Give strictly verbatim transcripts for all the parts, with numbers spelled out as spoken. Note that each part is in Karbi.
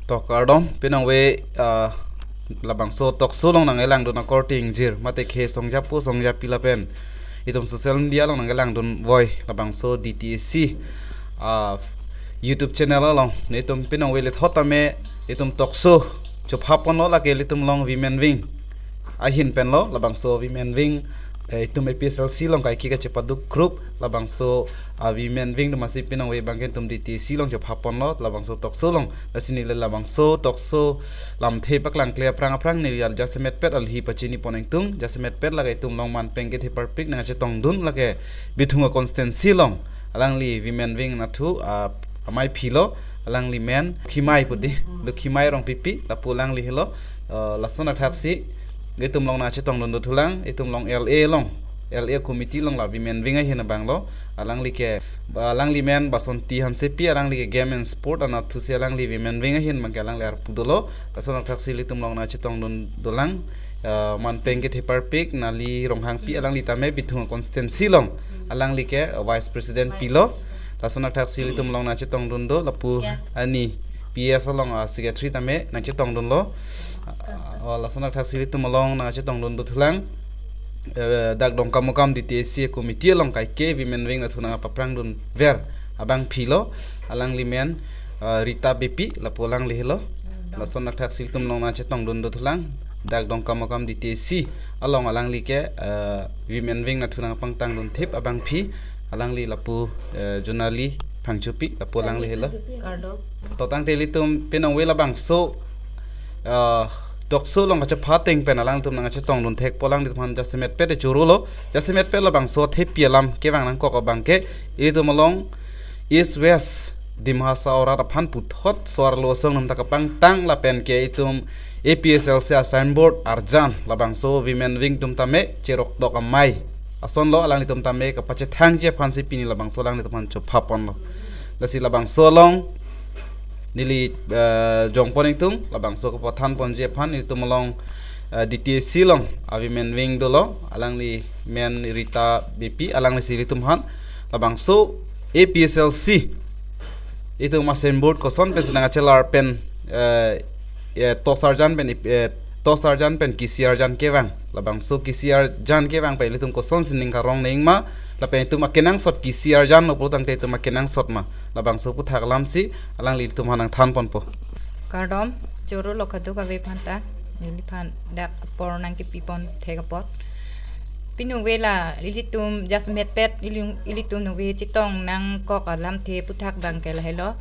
To kardom, pinangve, ah, labangso talk show along nanglangdun akorte ingjir, mate ke songjapo songjapi lapen itum social media along nanglangdun voi labangso D T A C, ah, YouTube channel along. Nelitum pinangve lethot tame itum talk show chophaponlo, lake ilitum along Women Wing ahin penlo, labangso Women Wing, eh, itum A P H L C along kaike kachepaduk group, labangso, ah, Women Wing atum asi pinangve abangke itum D T A C along chophaponlo, labangso talk show along. Lasi neli labangso talk show lamthe paklangkle aphrang aphrang neli jasemetpet alhi pachinipon ingtung, jasemetpet lake itum along manpeng kethe parpik nangchetongdun lake Bithung constituency along alangli Women Wing nathu, ah, amei philo, alangli men Khimai pudi, Lukhimai Rongpipi, lapu alangli helo, eh, lason athaksi itum along nangchetongdun dothulang, itum along L A along, L A committee along la Women Wing ahin abanglo, alangli ke, alangli men Basonti Hansepi, alangli ke Game and Sport anathusi alangli Women Wing ahin abangke alangli arpu dolo, lason athaksi ilitum along nangchetongdun dolang, eh, manpeng kethe parpik Nali Ronghangpi, alangli tame Bithung constituency along, alangli ke, eh, Vice President pilo, lason athaksi ilitum along nangchetongdun do, lapu Yes. ani P S along, ah, secretary tame nangchetongdunlo. Ah, lason athaksi ilitum along nangchetongdun dothulang. Eh, dak Dongkamukam D T A C committee along kaike Women Wing nathu nangpaphrangdunver abang philo, alangli men, ah, Rita Beypi, lapu alangli helo. Lason athaksi ilitum along nangchetongdun dothulang. Dak Dongkamukam D T A C along alangli ke, eh, Women Wing nathu nangpangtangdun thip abang phi, alangli lapu, eh, Jonali Phangchopi, lapu alangli helo. Kardom. To tangte ilitum pinangve labangso, eh, talk show along kachepha ateng pen alangtum nangchetongdun thekpo, alanglitum aphan jasemetpet chorolo, jasemetpet labangso thepi alam kevang nangkok abangke, itum along East West Dima Hasao arat aphan puthot so-arlo asong atum ta kapangtang lapen ke itum A P H L C a signboard arjan labangso Women Wing atum tame cheroktok amei asonlo, alanglitum tame kapachethangji aphansi pini labangso alanglitum aphan chophaponlo. Lasi labangso along neli, eh, jongpon ingtung, labangso kapathanponji aphan itum along, eh, D T A C along a Women Wing dolo, alangli men Rita Beypi, alanglisi ilitum aphan labangso A P H L C itum a signboard koson pensi nangkachelar pen, eh, eh, tos arjan pen, eh, tos arjan pen kisi arjan kevang. Labangso kisi arjan kevang pen ilitum kosonsi ning karong nangma, lapen itum akenangsot kisi arjanlo pulo tangte itum akenangsot ma. Labangso aputhak alamsi alanglitum aphan nangthanponpo. Kardom, chorolo kadokave aphanta, neliphan dak apor nangkepipon thek apot. Pinangve la ilitum jasemetpet ili-, ilitum nangve chetong nangkok alamthe aputhak abangke lahelo.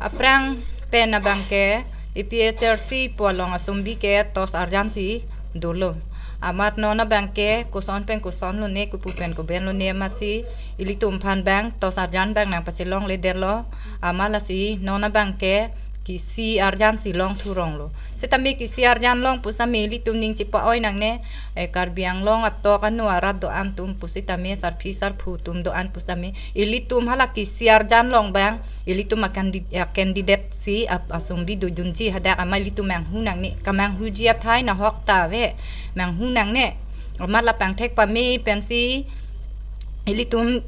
Aphrang pen abangke A P H L C pu along asumbi ke tos arjansi dolo. Amat non abangke koson pen kosonlone, kopu pen kobenlone amatsi ilitum aphan abang tos arjan abang nangpachelongledetlo. Amat lasi non abangke kisi arjansi longthuronglo. Setame kisi arjan long pusitame ilitum ning chepa-oi nangne, eh, Karbi Anglong atok ano arat do-an atum pusitame, sarpi sarpo atum do-an pusitame, ilitum hala kisi arjan long abang ilitum a candi-, a candidate si ap-, asumbi dodunji hadak amat ilitum manghu nangne, kamanghuji athai nahok ta ave, manghu nangne. Amat la pangthek pame pensi ilitum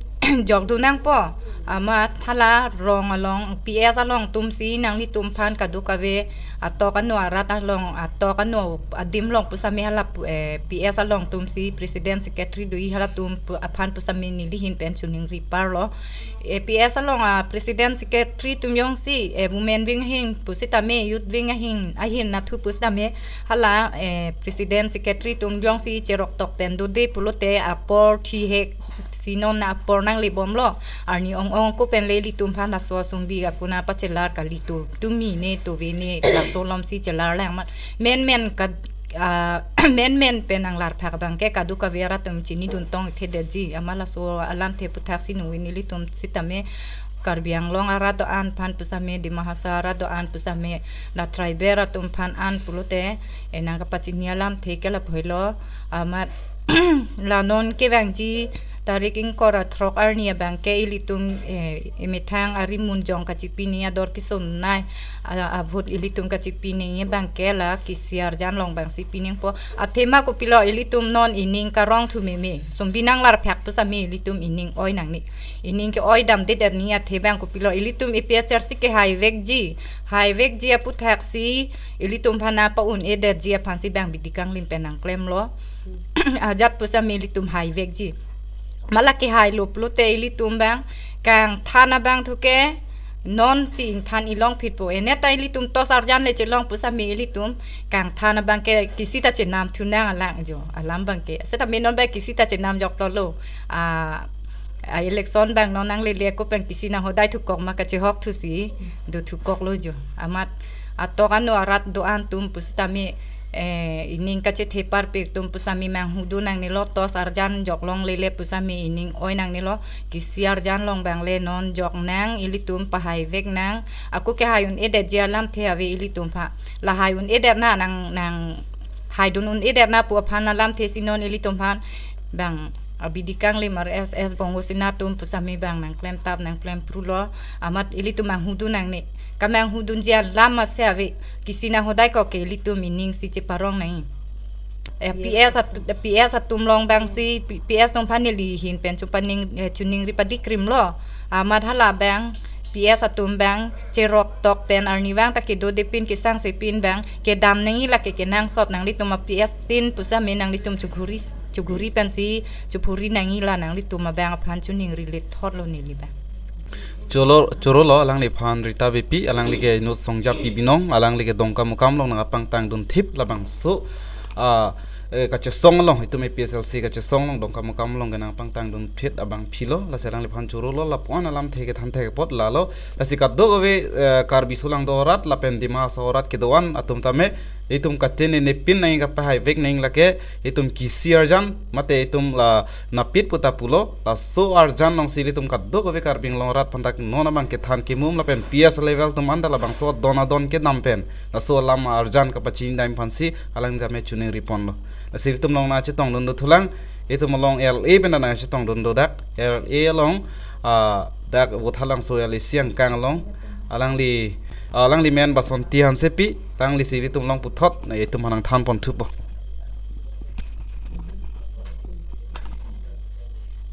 jokdun nangpo. Amat hala rong along, P S along atumsi nanglitum aphan kadokave atok ano arat along, atok ano adim along pusitame hala pu-, eh, P S along atumsi president secretary do-i, halatum pu-, aphan pusitame neli ahin pen choningri parlo. Eh, P S along a president secretary atum jongsi, eh, women wing ahin pusitame, youth wing ahin, ahin nathu pusitame, hala, eh, president secretary atum jongsi cheroktok pen dode pulote apor thihek si non apor nanglebomlo. Arni ong ong ko pen le ilitum aphan laso asumbi akuna pachelar kali, to tumi ne to ve ne, laso alomsi chelar lang amat. Menmen ka, ah, menmen pen nanglarphak abangke kadokave arat atum chinidun tongthedetji. Amat laso alamthe aputhak si nangve nelitum sitame Karbi Anglong arat do-an aphan pusitame, Dima Hasao arat do-an pusitame, la tribal atum aphan an pulote, eh, nangkapachini alamthe ke lapu helo. Amat la non kevangji tarik ingkoi ra throk arni abangke ilitum, eh, emethang ari munjong kachipi nangji ador kesung nai, a, a vote ilitum kachipi nangji abangke la kisi arjan along abangsi pi nangpo. Athema kopilo ilitum non ining karong thu meme. Sumbinang lar phak pusitame ilitum ining oi nangne. Ining ke-oi damdedet nangji athe abang kopilo ilitum A P H L C ke haivekji. Haivekji aputhaksi ilitum aphan nangpa-un-edetji aphansi abang bidi kanglim pen nangklemlo. Ajat pusitame ilitum haivekji. Malake hailo pulote ilitum abang kangthan abang thu ke nonsi ingthan ilong phitpo. Ene ta ilitum TOS arjan le chelong pusitame ilitum kangthan abangke kisi ta chenam thunang alang jo. Alam abangke. Setame non abang kisi ta chenam joklo. A, a election abang non nanglele ako pen kisi nang hodai thukok ma kachehok thusi do thukoklo jo. Amat atok ano arat do-an atum pusitame, eh, ining kachethe parpik atum pusitame manghudun nangnelo, TOS arjan joklonglele pusitame ining oi nangnelo, kisi arjan along abang le non jok nang ilitum pahaivek nang, ako ke hai-un-edetji alamthe ave ilitum aphan, la hai-un-edet na nang, nang haidun un-edet na pu aphan alamthe si non ilitum aphan abang abidi kanglim R S S Bongo Sena atum pusitame abang nangklemtap nangklemprulo, amat ilitum manghudun nangne. Kamanghudunji alam ase ave, kisi nang hodaikok ke ilitum ining si cheparong nangji. Eh, Yes. P S atu-, P S atum along abangsi, P-, P S atum aphan neli ahin pen chupaning, eh, chuningri padikrimlo. Amat hala abang, P S atum abang, cherok tok pen arnivang ta kedodepin kesangsepin abang, kedam nangji lake kenangsot nanglitum a P S tin pusitame nanglitum chuguri, chuguri pensi, chuphuri nangji la nanglitum abang aphan chuningri lethotlo neli abang. Cholo, chorolo alangliphan Rita Beypi, alangli ke inut Songjapi Binong, alangli ke Dongkamukam along nangpangtangdun thip labangso, ah, eh, kachesong along, itum A P H L C kachesong along, Dongkamukam along ke nangpangtangdun phit abang philo, lasi alangliphan chorolo, lapu-an alamthe kethan thekpot lalo, lasi kadokave, eh, Karbi aso lang do arat, lapen Dima Hasao arat kedo-an atum tame, itum katene nepin nangji kapahaivek nangji lake, itum kisi arjan, mate itum la napit puta pulo, laso arjan alongsi ilitum kadokave Karbi Anglong arat aphan dak non abang kethan kemum lapen P S level atum anta labangso don adon kedam pen, laso alam arjan kapachini dam aphansi alang tame chuningri ponlo. Lasi ilitum along nangchetongdun dothulang, itum along L A pen nangchetongdun do dak, L A along, ah, dak Vothatlangso L A C angkang along, alangli, alangli men Basonti Hansepi, alanglisi ilitum along puthot, na itum aphan nangthan ponthupo.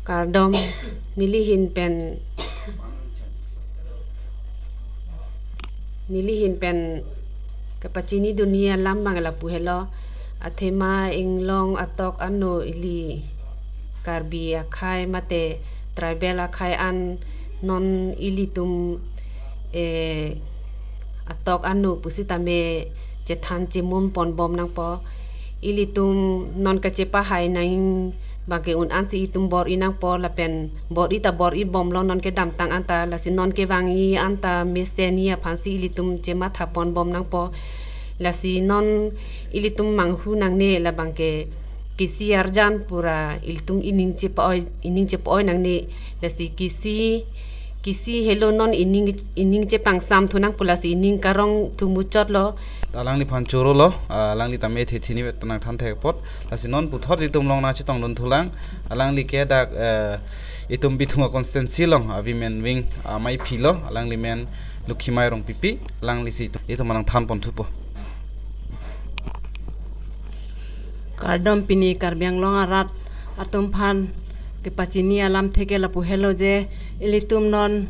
Kardom, neli ahin pen, neli ahin pen kapachinidunji alam abang lapu helo, athema inglong atok ano ili Karbi akhei mate tribal akhei an non ilitum, eh, atok ano pusitame chethan chemum ponbom nangpo. Ilitum non kachepahai nangji abangke un-ansi itum bor-i nangpo lapen bor-i ta bor-i bomlo non kedamtang anta, lasi non kevangji anta mesenji aphansi ilitum chematha ponbom nangpo. Lasi non ilitum manghu nangne labangke kisi arjan pura ilitum ining chepa-oi, ining chepa-oi nangne, lasi kisi, kisi helo non ining, ining chepangsam thu nangpo lasi ining karong thu muchotlo. Alangliphan chorolo, ah, alangli tame the thini vet nangthan thekpot, lasi non puthot itum along nangchetongdun thulang, alangli ke dak, eh, itum Bithung a constituency along, ah, women wing, ah, amei philo, alangli men Lukhimai Rongpipi, alanglisi itum, itum aphan nangthan ponthupo. Kardom, pini Karbi Anglong arat atum aphan kepachini alamthe ke lapu helo je, ilitum non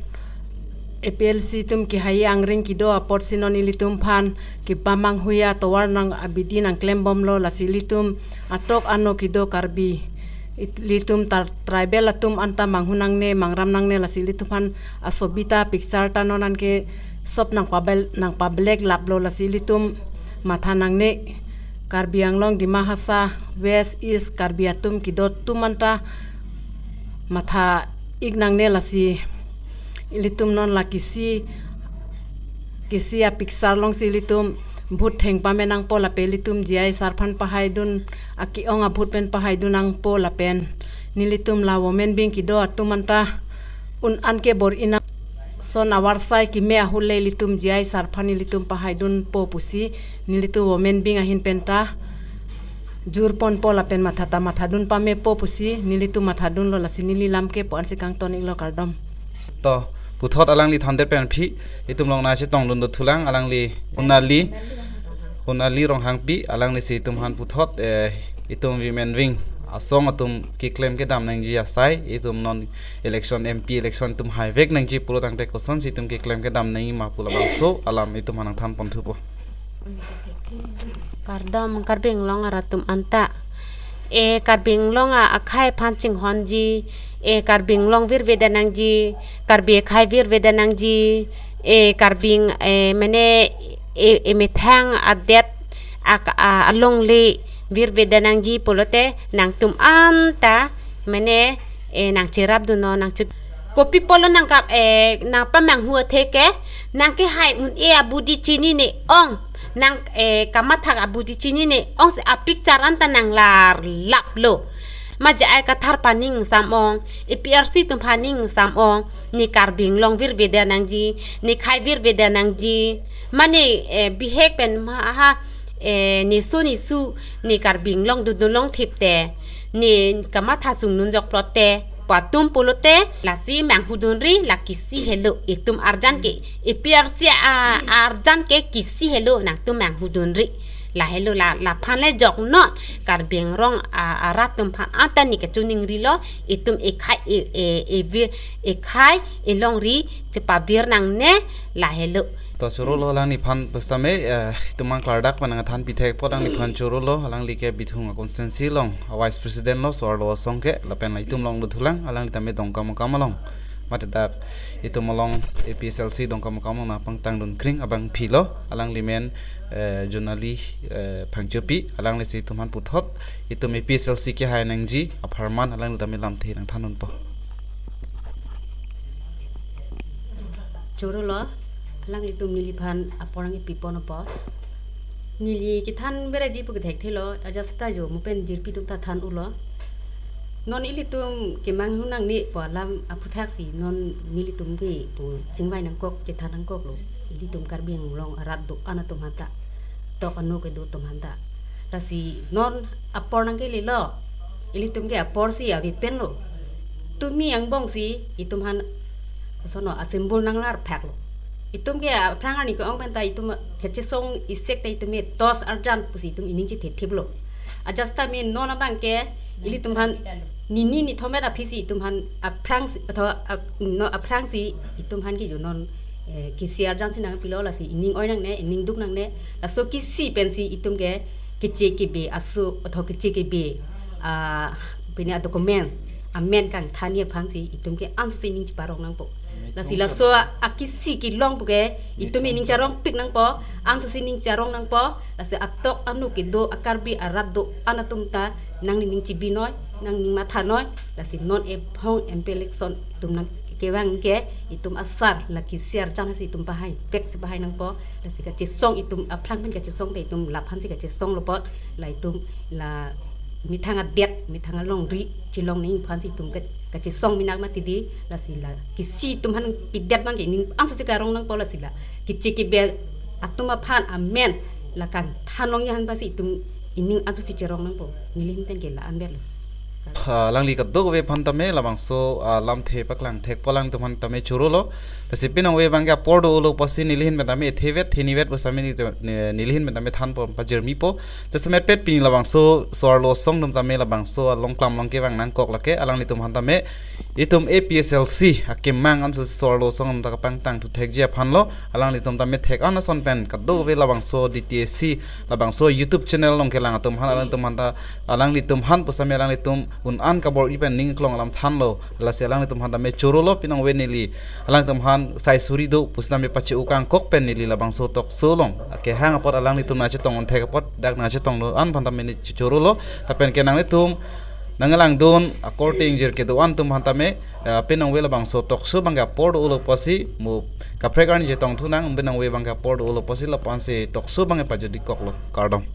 A P H L C atum kehai angring kedo apotsi non ilitum aphan kepamanghuji atovar nang abidi nangklembomlo, lasi ilitum atok ano kedo Karbi, it-, ilitum tar-, tribal atum anta manghu nangne, mangram nangne, lasi ilitum aphan asubidha picture ta non anke sop nangpabel-, nangpableklaplo, lasi ilitum matha nangne. Karbi Anglong, Dima Hasao, West, East Karbi atum kedo atum anta matha ik nangne, lasi ilitum non la kisi, kisi apicture alongsi ilitum vote thengpame nangpo lapen ilitum J I sir aphan pahaidun, ake-ong a-vote pen pahaidun nangpo lapen nelitum la women wing kedo atum anta un-an ke bor-i nang, son avarsai keme ahut le ilitum J I sir aphan ilitum pahaidunpo pusi nelitum women wing ahin penta jur ponpo lapen matha ta mathadun pamepo pusi nelitum mathadunlo, lasi neli lam ke po ansi kangton-iklo, kardom. To, puthot alangli thandet pen aphi itum along nangchetongdun dothulang, alangli Hunali, Hunali Ronghangpi, alanglisi itum aphan puthot, eh, itum women wing asong atum keklem kedam nangji asai, itum non election, M P election itum haivek nangji pulo tangte kosonsi itum keklem kedam nangji ma pu labangso alam itum aphan nangthan ponthupo. Kardom Karbi Anglong arat atum anta. E Karbi Anglong a akhai aphan chinghonji, e Karbi Anglong virvedet nangji, Karbi akhai virvedet nangji, e Karbi, e mane, e, e methang adet ak-, a, alongle virvedet nangji pulote nangtum anta mane, e nangcherapdunnon, nangchut. Kopi pulo nangkap, e nangpamanghu athe ke, nangkehai un-e abudi chinine ong, nang, e kamathak abudi chinine ongsi apicture anta nanglarlaplo. Maja ai Kathar aphan ning sam-ong, A P H L C atum aphan ning sam-ong, ne Karbi Anglong virvedet nangji, ne khai virvedet nangji. Mane, e, bihek pen ma ha, e, ne su ne su, ne Karbi Anglong dundun longthip te, ne kamatha sungnunjok plot te, pu atum pulote, lasi manghudunri, la kisi helo, itum arjan ke, A P H L C a, arjan ke kisi helo, nangtum manghudunri. La helo la, laphan le joknon, Karbi Anglong a, arat atum aphan anta ne kachiningrilo, itum ekhai, e, e, e, vir, ekhai, elongri, chepavir nangne, la helo. To chorolo alangliphan pusitame, eh, itum mang klardak pen nangthan pithek apot alangliphan chorolo, alangli ke Bithung a constituency along a vice president lo, so-arlo asong ke, lapen la itum along dothulang, alangli tame Dongkamukam along. Mate dak itum along A P H L C Dongkamukam along nangpangtangdun kring abangpi lo, alangli men, eh, Junali, eh, Phangchopi, alanglisi itum aphan puthot, itum A P H L C kehai nangji apharman alangli tame lamthe nangthandunpo. Chorolo, alanglitum neliphan apor nangkepi ponpo. Neli kethan bereji pu kethekthelo, ajat seta jo mo pen jirpi duk ta than-ulo. Non ilitum kemanghu nangne pu alam aphuthaksi non nelitum ke pu chingvai nangkok, chethan nangkoklo. Ilitum Karbi Anglong arat do-an atum aphanta, tok ano kedo atum aphanta. Lasi non apor nangkelelo, ilitum ke aporsi avepenlo. Tumi angbongsi itum aphan sono a symbol nanglarphaklo. Itum ke aphrang arni ke-ong penta itum kachesong isek ta itum me tos arjan pusi itum ining chetheptheplo. Ajat seta me non abang ke ilitum aphan nini nithom-et aphisi itum aphan aphrangsi, atho ap-, no aphrangsi itum aphan ke jo non, eh, kisi arjansi nangpilo, lasi ining oi nangne, ining duk nangne, laso kisi pensi itum ke keche kebe aso, atho keche kebe, ah, pine a document amen kangthanji aphansi itum ke ansose ining cheparong nangpo. Lasi laso a, akisi kelong pu ke itum ining charongpik nangpo, ansose ining charong nangpo, lasi atok ano kedo a Karbi arat do-an atum ta nangning chebinoi, nangning mathanoi, lasi non ephong M P election itum nangkevang ke itum asar la kisi arjansi itum pahaivek si pahai nangpo, lasi kachesong itum aphrang pen kachesong te itum laphansi kachesonglo apot, la itum la methang adet, methang alongri chelong nangji aphansi itum ke kachesong minak mati di, lasi la kisi itum aphan pidet abang ke ining ansose karong nangpo, lasi la keche kebe atum aphan amen la kangthan longji aphan pasi itum ining ansose cherong nangpo. Neli ahin pen ke la-an belo. Ah, alangli kadokave aphan tame labangso, ah, lamthe paklang thekpo, alangtum aphan tame chorolo. Lasi pinong ave abang ke apor do-olo pusi neli ahin pen tame thevet thenivet pusitame neli, ne-, neli ahin pen tame thanpo, pajirmipo. Jasemet pet pini labangso so-arlo asong atum tame labangso along klam along kevang nangkok lake, alanglitum aphan tame itum A P H L C akemang ansose so-arlo asong atum ta kapangtangthu thekji aphanlo, alanglitum tame thek-an ason pen kadokave labangso D T A C, labangso YouTube channel along kelang atum aphan, alanglitum aphan ta, alanglitum aphan pusitame alanglitum un-an kabor-i pen ning klong alam thanlo, lasi alanglitum aphan tame chorolo, pinong ave neli alanglitum aphan sai suri do pusitame pache-o kangkok pen neli labangso talk show along kehang apot alanglitum nangchetong-un thek apot, dak nangchetong do-an aphan tame neli chorolo, lapen ke nanglitum nanglangdun akorte ingjir kedo-an atum aphan tame, eh, pinong ave labangso talk show abang ke apor do-olo pusi mo kaprek arni chetongthu nang, pinong ave abang ke apor do-olo pusi lapu-ansi talk show abang ke pajut-ik koklo, kardom.